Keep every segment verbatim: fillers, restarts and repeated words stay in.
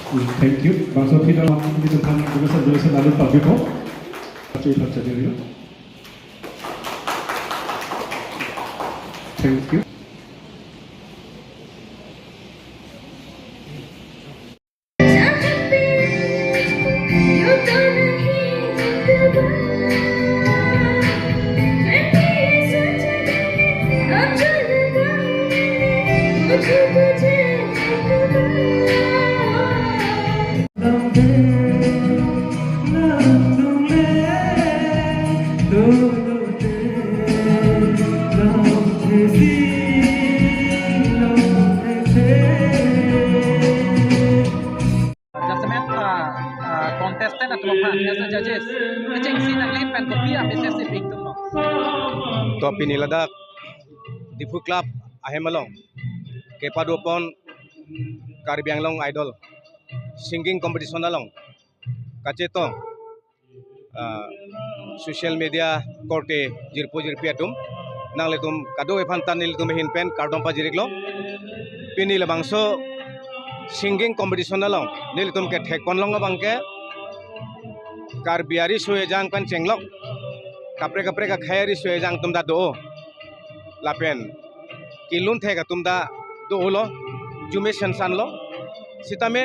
Thank you. Bangso aphi ta nelitum aphan donation, donation lalu pabipo. Pacho iphan chajirlo. Thank you. Jasemet, ah, ah, contestant atum aphan as a judges, kechengsi nangli pen kopi a message si pi ingtung lo? To pini ladak Diphu Club ahem along kepadopon Karbi Anglong Idol singing competition along kachetong, ah, social media korte jirpo jirpi atum, nanglitum kadokave aphan ta nelitum ahin pen kardom pajir-iklo. Pini labangso singing competition along nelitum kethekpon long abangke Karbi ariso ejang pen chenglok kaprek kaprek akhei ariso ejang atum ta do, lapen kelun thek atum ta dolo, jume sensan lo. Sitame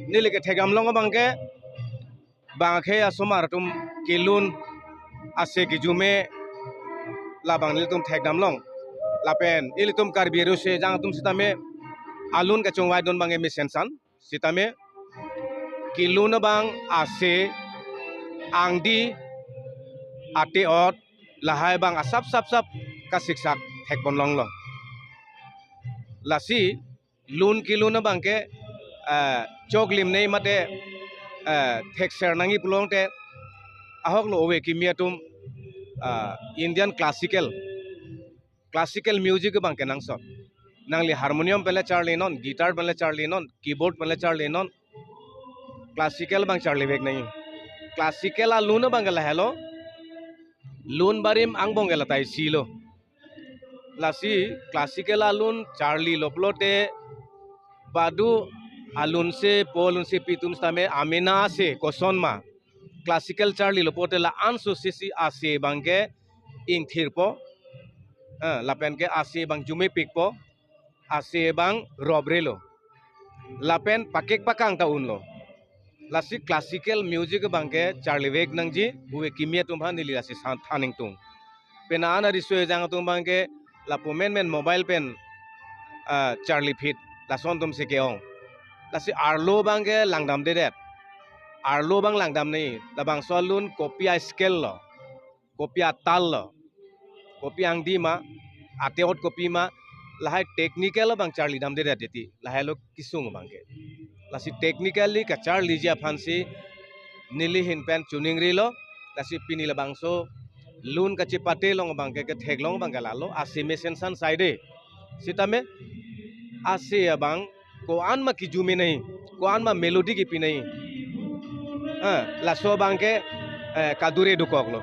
neli kethekdam long abangke bang akhei asomar atum kelun ase kejume labang nelitum thekdam long. Lapen ilitum Karbi ariso ejang atum sitame alun kachongvai dun abangke mesensan. Sitame kelun abang, ase, angdi, ate-ot, lahai abang asap sap sap kasiksak thekpon longlo. Lasi lun kelun abangke, eh, choklim nei mate, eh, thekser nangji pulote ahok lo ove kimi atum, ah, Indian classical, classical music abangke nangsot. Nangli harmonium pen le charli non, guitar pen le charli non, keyboard pen le charli non, classical abang charlivek nangji. Classical alun abangke lahelo, lun barim angbong ke la ta isi lo. Lasi classical alun charlilo pulote badu alun se po alun se pi atum sitame amena ase koson ma. Classical charlilo pulote la-anso sisi ase abangke ingthirpo. Eh, lapen ke ase abang jumepikpo. Ase abang robrelo. Lapen pakek pakang ta unlo. Lasi classical music abangke charlivek nangji, ove kimi atum aphan neli lasi san than ingtung. Penang an ariso ejang atum abangke lapu menmen mobile pen, ah, charliphit, lason atum si ke-ong. Lasi arlo abangke langdamdedet. Arlo abang langdam nei, labangso alun kopi a-scale lo, kopi atal lo, kopi angdi ma, ate-ot kopi ma, lahai technical abang charlidamdedet titi, lahai lo kesung abangke. Lasi technically kacharliji aphansi neli ahin pen choningrilo. Lasi pini labangso lun kachepate long abangke, ketheklong abangke lalo, ase mesensan saide. Sitame ase abang ko-an ma kejume nangji, ko-an ma melody kepi nangji. Ah, laso abangke, eh, kadure dokoklo.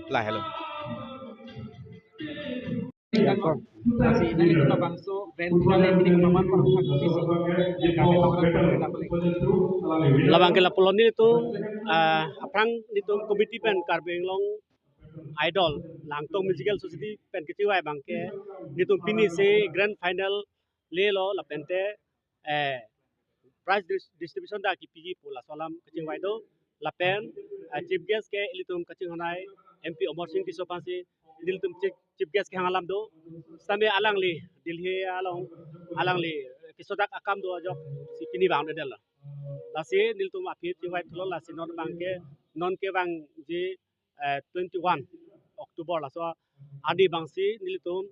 Lahelo. Labangke lapulo nelitum, ah, aphrang nelitum committee pen Karbi Anglong Idol, Langtong Musical Society pen kechingvai abangke nelitum pini si grand final lelo, lapente, eh, prize dis-, distribution ta kepiji pu laso alam kachingvai do. Lapen, eh, chief guest ke ilitum kachinghonei M P Amarsing Tisso aphansi nelitum chief, chief guest kehang alam do. Sitame alangli Delhi along, alangli, eh, kesodak akam do ajoksi pini vangdedetlo. Lasi nelitum aphi chingvai thulo, lasi non abangke, non kevangji, eh, twenty-one October laso arni abangsi nelitum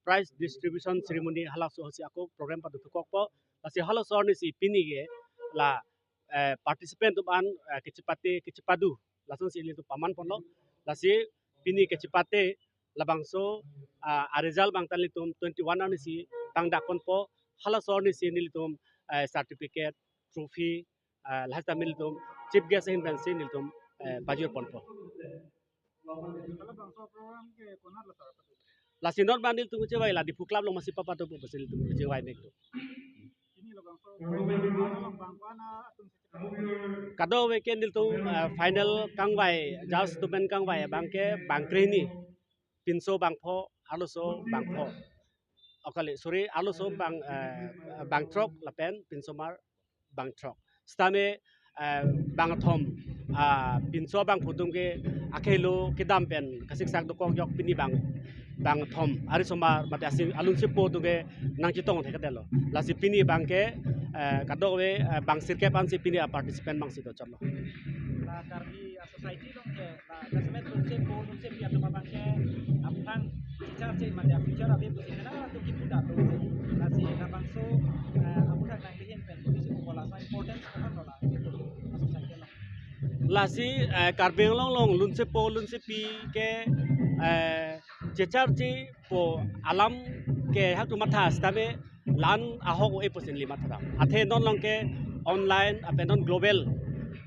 prize distribution ceremony halaso si ako program pado thukokpo. Lasi halaso arni si pini ke la, eh, participant atum an, eh, kechepate, kechepadu, lasonsi nelitum paman ponlo. Lasi pini kechepate labangso, ah, a-result abang ta nelitum twenty-one arni si tangdak ponpo. Halaso arni si nelitum, eh, certificate, trophy, ah, lahai sitame nelitum chief guest ahin pensi nelitum, eh, pajir ponpo. Lasi non abang nelitum kechingvai la Diphu Club along masi papadopo pusi nelitum kechingvai mek do. Kadokave ke nelitum, eh, final kangvai, judge atum pen kangvai abang ke bang krehini, pinso bang pho, arloso bang pho. Oh kali, sorry, arloso bang, eh, bang throk lapen pinsomar bang throk. Sitame, eh, bang thom, ah, pinso bangphu atum ke akhei lo kedam pen kasiksak dokok jok, pini bang, bang thom, ari osomar mate asi alunsepo atum ke nangchetong thekthedetlo. Lasi pini abang ke, eh, kadokave, eh, bang sirkep ansi pini a-participant abangsi dochotlo. La Karbi a-society along ke, la jasemet lunsepo lunsepi atum abang ke aphrang checharche mate a-future ave pusi mena atum kipu datu. Lasi labangso, eh, aputhak nangli ahin pen pusi kola sa importance ko-an lo la a-society along. Lasi, eh, Karbi Anglong along lunsepo lunsepi ke, eh, checharchepo alam ke hak tu matha sitame la-an ahok o-e pusi neli matha dam. Athe non along ke online ape non global.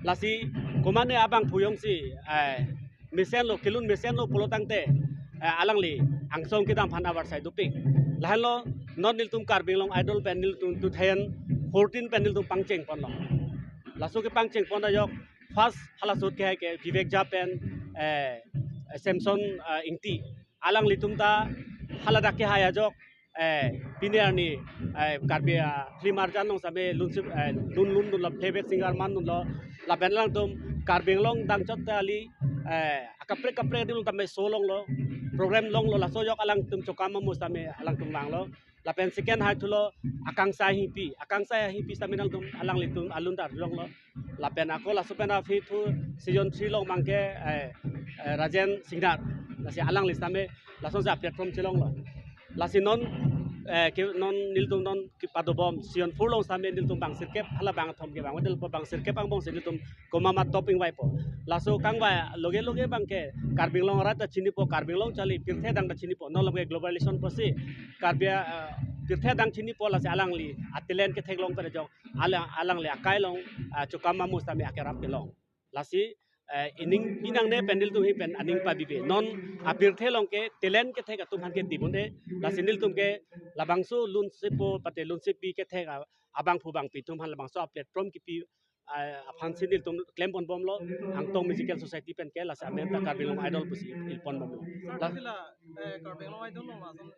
Lasi komane abangphu jongsi, eh, mesenlo, kelun mesenlo pulo tangte, eh, alangli angsong kedam aphan avarsai dopik. Lahenlo non nelitum Karbi Anglong Idol pen nelitum two thousand fourteen pen nelitum pangcheng ponlo. Laso kepangcheng pon ajok first halaso kehai ke Vivek Jha pen, eh, Samson, eh, Ingti. Alanglitum ta haladak kehai ajok, eh, pini arni, eh, Karbi, ah, film arjan along sitame lun si, eh, lun lun dunlo, playback singer man dunlo. Lapen alangtum Karbi Anglong dangchot ta kali, eh, akaprek kaprek adim tame show longlo, program longlo, laso ajok alangtum chokam amu sitame alangtum vanglo. Lapen second hai thulo Akangsha Hingpi. Akangsha Hingpi sitame nangtum alanglitum alun ta arjulonglo. Lapen ako laso pen aphi thu season three along abang ke, eh, eh, Rajen Singnar. Lasi alangli sitame lasonsi a-platform chelonglo. Lasi non, eh, ke non nelitum non kepadobom season four along sitame nelitum bang sirkep hala bang thom ke bang, model po bang sirkep angbongsi nelitum komat ma top ingvaipo. Laso kangvai loge loge abang ke Karbi Anglong arat ta chinipo, Karbi Anglong chali pirthe adang ta chinipo. Non along ke globalization pusi Karbi, eh, pirthe adang chinipo, lasi alangli a-talent ketheklong pen ajok alang, alangli akai along, ah, chokam amu sitame akerap kelong. Lasi, eh, ining pinangne pen nelitum ahin pen aning pabibe. Non apirthe along ke talent kethek atum aphan ke dibun-e. Lasi nelitum ke labangso lunsepo mate lunsepi kethek a-, abangphu bangpi atum aphan labangso a-platform kipi, eh, aphansi nelitum klem ponbomlo, Angtong Musical Society pen ke, lasi amen ta Karbi Anglong Idol pusi il ponbomlo. Sir, la- sila, eh, Karbi Anglong Idol along lason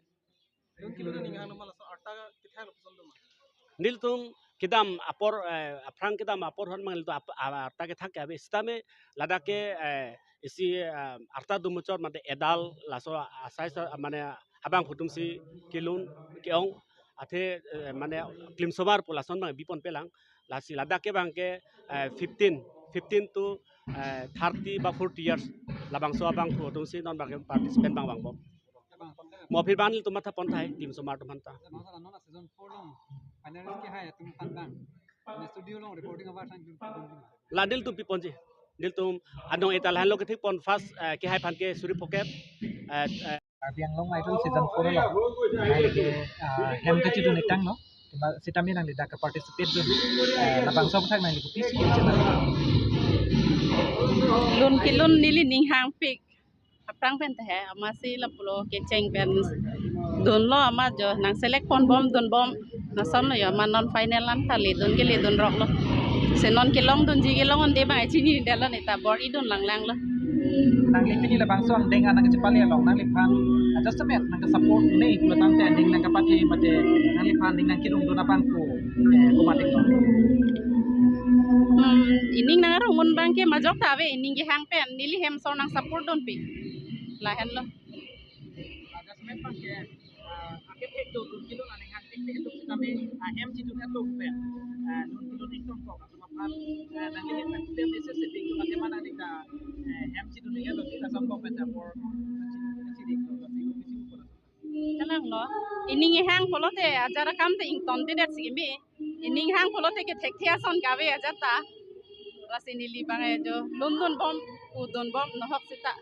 lun kelun aning hang ma lason arta kethak lo puson doma? Nelitum kedam apor, eh, aphrang kedam apor hon mang nelitum ap-, a-, arta kethak ke ave sitame ladak ke, eh, isi, eh, arta dumuchot mate adult laso asai sa mane abangphu atumsi kelun ke-ong athe, eh, mane klimsomar pu lason abang bi ponpelang. Lasi ladak ke abang ke, eh, fifteen, fifteen to, eh, thirty ba forty years labangso abangphu atumsi non abang ke participant abang vangbom. Mo aphi abang nelitum matha pon tahai, klimsomar atum aphanta. Bang, sala non season four along finalist kehai atum aphan bang, ne studio along recording avarsai dun dun dun. La nelitum piponji. Nelitum anong eta lahenlo kethek pon first, eh, kehai aphan ke suri phokep, eh, eh, Karbi Anglong Idol season four along nangli ke, ah, hem kachidun-ik tanglo. Sitame nangli dak ke-participate dun, eh, labangso aputhak nangli kopisi chena? Lun kelun neli ning hangpik. Aphrang pen tahai, amatsi lapulo kecheng pen dunlo amat jo, nang select ponbom dunbom. Lasonlo jo, amat non final an ta ledun ke ledun roklo. Si non kelong dunji kelong un-e abang chinidetlo, neta bor-i dun langlanglo. Nangli pini labangso angdeng an nangkachepale along nangliphan adjustment nangke-support ne pulo tangte angdeng nangkepathe mate nangliphan angdeng nangkedun dun abang ko, eh, komat-iklo? Hmm, ining nangarong un abang ke majok ta ave, ining kehang pen neli hem asor nang-support dunpik. Lahenlo. Adjustment abang ke, ah, akethek do lun kelun aning hangthek thek atum sitame, ah, hem chidun atum pen, ah, lun kelun ingtongkok atum aphan, ah, nangli hem pen klem message si pik atum athe ma nangli ta, eh, hem chidun ing alo ti lason kok pen chapor kachi, kachidik lo, lasi kopisi pura. Kalanglo, ining ihang pulote ajat akam te ingtontedet si kimi. Ining hang pulote kethekthe ason kave ajat ta. Lasi neli abang ajo lun dunbom, u dunbom nohok seta.